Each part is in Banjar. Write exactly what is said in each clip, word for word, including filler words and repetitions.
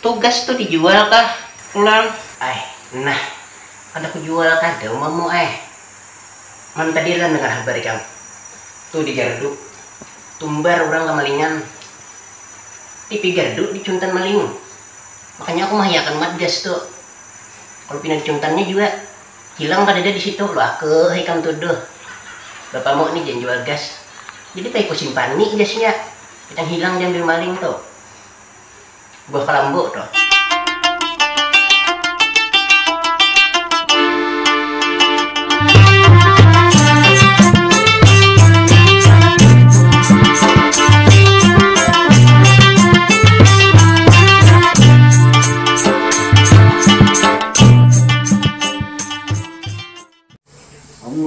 Tugas tu dijual kah pulang? Ai, nah, kada kujual kada umamu ai. Man tadi lah dengar habar ikam. Tu di gardu. Tumbar urang kamalingan. Tipi gardu dicuntan maling. Makanya aku mahiakan mat gas tu. Kalau pina dicuntannya jua hilang kadada di situ, luaka ikam tuduh. Bapamu ni jan jual gas. Jadi paiku simpani gasnya. Pacang hilang diambil maling tu. Buah kalambu tu.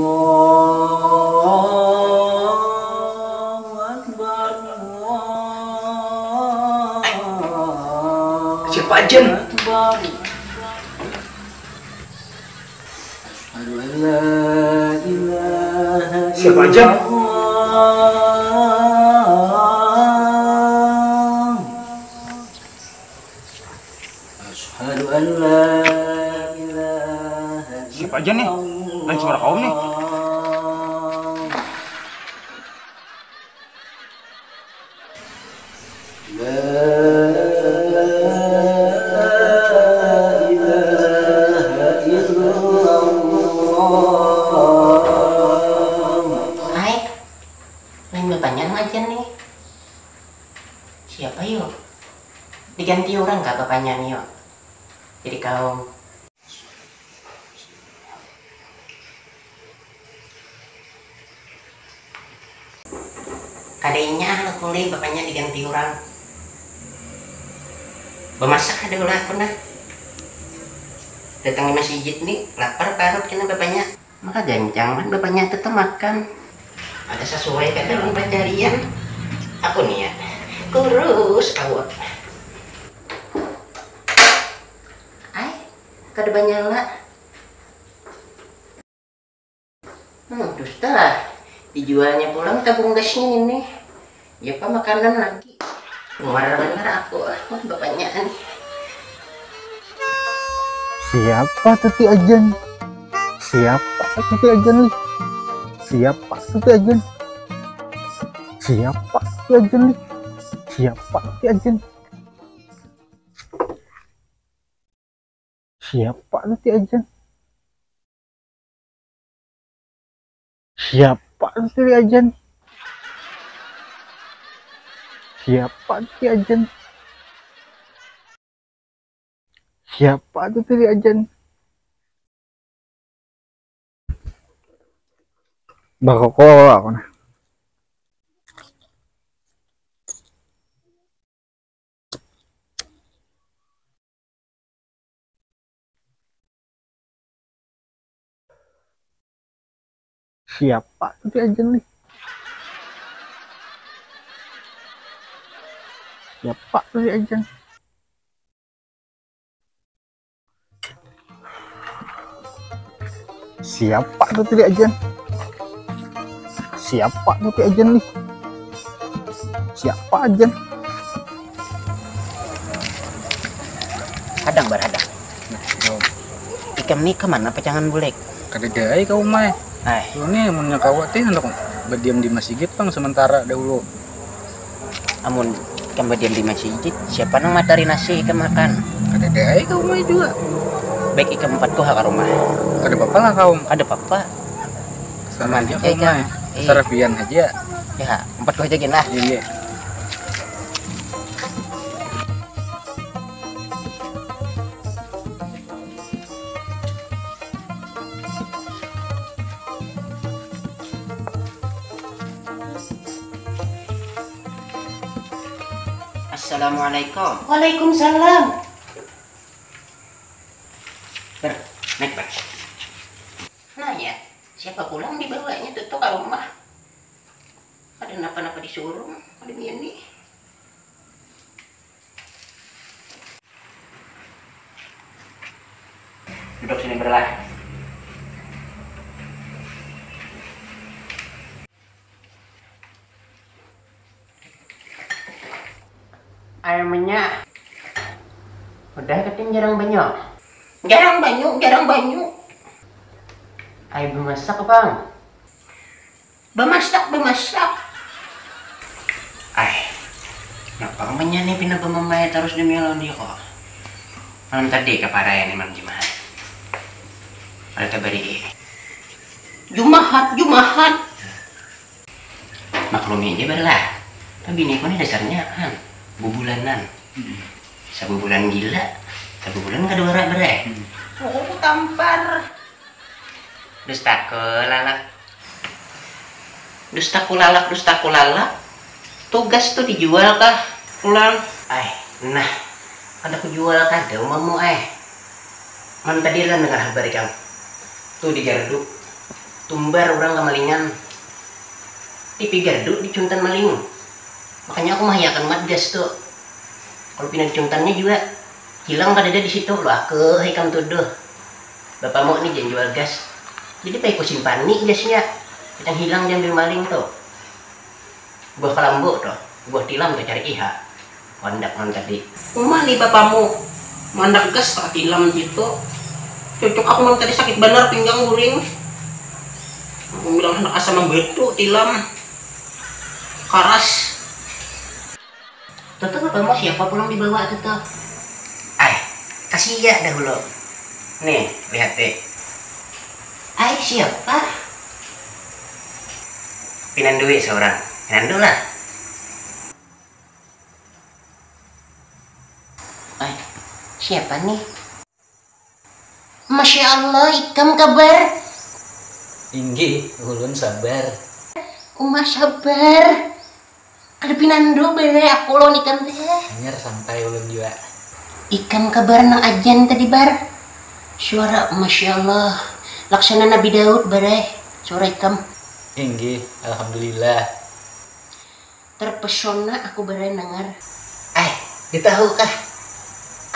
Allahu Akbar, Allahu Siapa aja? Akbar. Asyhadu an la ilaha Siapa aja? Illallah. Asyhadu an la ilaha Siapa aja nih? Lain suara kaum nih. La ilaha illallah. Hai, lain bapanya nang ajan nih. Siapa yo? Diganti urang kah bapanya nih yo? Jadi kaum. Kada inya lah kuli bapanya diganti urang. Bamasak kada ulah aku nah. Datang di masjid ni lapar parut kena bapanya. Maka gancang man bapanya tu tamakan. Ada sasuai kada lawan pacarian. Aku ni ya kurus awak. Ai, kada banyala. Hmm, dusta lah. Dijualnya pulang tabung gasnya ini. Japa makanan lagi. Muar banar aku ah, mun bapanya nih. Siapa tuti ajan? Siapa tuti ajan nih? Siapa tuti ajan? Siapa tuti ajan nih? Siapa tuti ajan? Siapa tuti ajan? Siapa tuti ajan? Siapa tuti ajan? Siapa tuti ajan? Bakoko aku nah. Siapa tuti ajan nih? Siapa tuti ajan? Siapa tuti ajan? Siapa tuti ajan nih? Siapa ajan? Hadang barhadang. Nah, ikam ni kamana pacangan bulek? Kadada ai ka umai. Ai. Lu ni munnya kawa tih handak badiam di masjid pang sementara dahulu. Amun ikam badiam di masjid, siapa nang matari nasi ikam makan? Kadada ai ka umai jua. Baik ikam umpat ku ha ka rumah. Kada papa lah kaum. Kada papa. Aman haja ikam. Sarapian haja. Ya, umpat ku haja gin lah. Iya. Assalamualaikum. Waalaikumsalam. Ber, naik ber. Nah ya, siapa pulang dibawanya tutu ka rumah? Kada napa-napa disuruh, kada bini. Duduk sini berlah. Air menyak. Udah keting jarang banyu. Jarang banyu, jarang banyu. Ayo bemasak bang. Bemasak, bemasak. Ay, kenapa kamu nih pina bemamai terus demi lawan dia kok? Malam tadi kaparai nih malam Jumat. Ada tabari. Jumahat, Jumahat. Maklumi aja bar lah. Tapi biniku nih dasarnya kan bubulanan. Sabubulan gila, sabubulan kada wara bar eh. Aku tampar. Dustaku lalak. Dustaku lalak, dustaku lalak. Tugas tuh dijual kah? Pulang. Ay, nah, kada kujual kada umamu ay. Man tadi lah dengar habar ikam. Tuh di gardu. Tumbar urang kamalingan. Tipi gardu dicuntan maling. Makanya aku mahiakan matgas tu. Kalau pina dicuntannya jua hilang kadada di situ, luaka ikam tuduh. Bapamu ni jan jual gas. Jadi paiku simpani gasnya. Kadang hilang diambil maling tu. Buah kalambu tu, buah tilam tu cari iha. Kondak man tadi. Uma ni bapamu mandak gas ka tilam jitu. Cucuk aku man tadi sakit banar pinggang guring. Aku bilang handak asa mambatu tilam. Karas. Tutu bapamu siapa pulang dibawa tutu? Ai, kasiak dahulu. Nih, lihati. Ai, siapa? Pinandui saurang. Pinandu lah. Ay, siapa nih? Masya Allah, ikam kabar? Inggih, ulun sabar. Uma sabar. Kada pinandu bae aku lawan ikam teh. Hanyar sampai ulun jua. Ikam kabar nang ajan tadi bar. Suara Masya Allah. Laksana Nabi Daud bar eh. Suara ikam. Inggih, alhamdulillah. Terpesona aku baranangar. Ai, ditahu kah?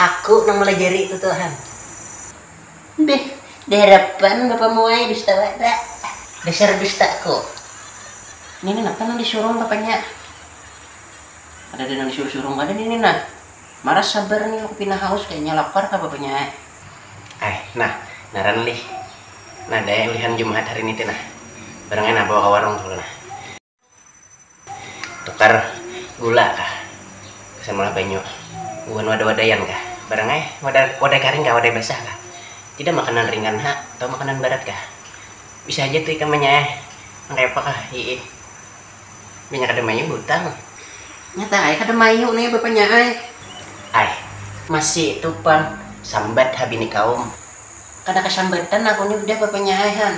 Aku nang malajari tutuhan. Beh, diharapan bapamu ai dusta wara. Dasar dustaku. Nini napa nang disurung bapanya? Kadada nang disuruh-surung kada nini nah. Maras sabar nih aku pina haus kayaknya lapar kah bapanya ai. Ai, nah, naran lih. Nah, daya ulihan Jumahat hari niti nah. Barang ai nah bawa ka warung dulu nah. Tukar gula kah? Gasan maulah banyu. Buhan wadah-wadayan kah? Barang ai wadah, wadai karing kah, wadai basah kah? Tidak makanan ringan ha, atau makanan barat kah? Bisa aja tuh ikam manyai. Nang kaya apa kah? Hiih. Banyak kada mayu butang. Nyata ai kada mayu nih bapanya ai. Ai, masih tu pang sambat ha bini kaum. Kada kasambatan aku ni udah bapanya ai han.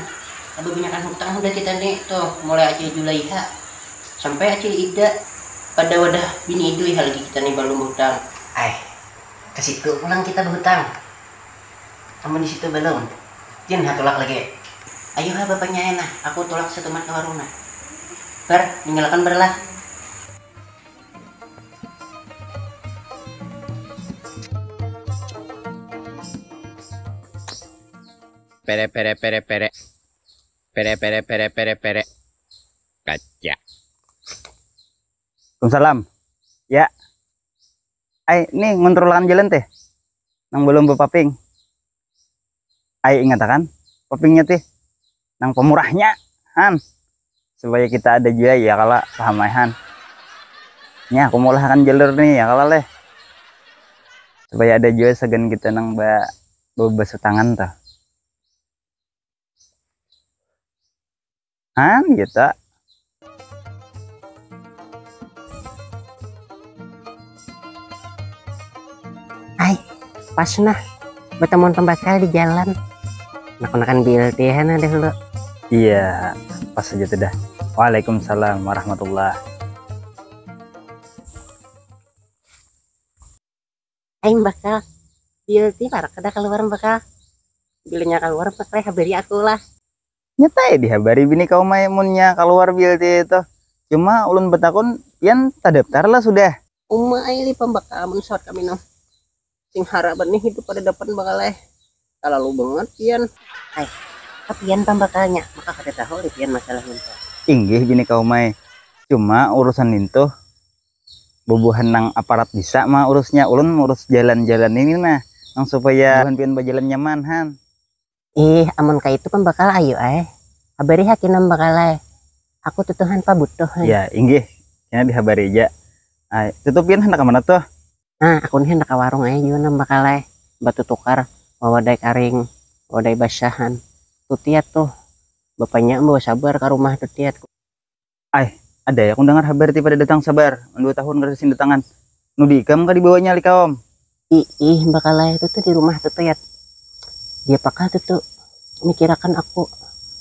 Babanyakan hutang udah kita ni tuh, mulai Acil Julaiha sampai Acil Ida. Pada wadah bini idui ha lagi kita ni balum bahutang. Ai, ke situ pulang kita bahutang. Amun di situ balum, jan ha tulak lagi. Ayu ha bapanya ai nah, aku tulak satumat ka warung nah. Bar, ninggalakan bar lah. Pere pere pere pere. Pere pere pere pere pere. Kaca. Waalaikumsalam. Ya. Ai, ni ngontrolakan jalan teh. Nang balum bapaping. Ai, ingatakan, papingnya tih nang pamurahnya han. Supaya kita ada jua ya kala, paham ai han. Nya aku maulahakan jalur nih ya kala leh. Supaya ada jua sagan kita nang ba, babasuh tangan tuh. Han gitu. Ai, pas nah batamuan pambakal di jalan. Nakan-nakan B L T hana dahulu. Iya, pas aja tuh dah. Waalaikumsalam warahmatullah. Ai bakal, B L T parak kada kaluar bakal. Bilanya kaluar bakal habari aku lah. Nyata ya dihabari bini kaum ai munnya kaluar B L T itu. Cuma ulun batakun, pian tadaftar lah sudah? Uma ai li pambakal mun sawat kami nang. Sing harapan nih hidup kada dapat bakal eh. Talalu bangat pian. Ai, pian pambakalnya maka kada tahu li pian masalah ngintu. Inggih bini kaum ai. Cuma urusan nintu Bubuhan nang aparat bisa mah urusnya, ulun urus jalan-jalan ini nah, nang supaya bubuhan pian bajalan nyaman han. Ih, amun kaitu pambakal ayu ai. Habari ha kina pambakal ai. Aku tutuhan pabutuh han. Ya inggih, kena dihabari ja. Ai, tutu pian handak kamana tuh? Nah, aku nih handak ka warung ai jua nah pambakal ai. Batutukar wawadai karing, wawadai basah han. Tutiat tuh. Bapanya bawa sabar ka rumah tutiat. Ai, ada ya aku dangar habar ti pada datang sabar, mun dua tahun kada sing datangan. Nu di ikam ka dibawanya likaum? Iih, bakal ai tutu di rumah tutu yat. Dia pakah tutu mikirakan aku.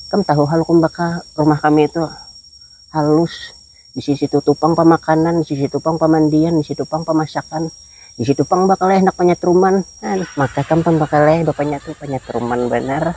Kam tahu hal kum bakal rumah kami itu halus. Di sisi tu tupang pamakanan, di sisi tupang pamandian, di situ pang pamasakan, di situ pang bakal ai handak panyatruman. Maka kam pang bakal ai bapanya tu panyatruman banar.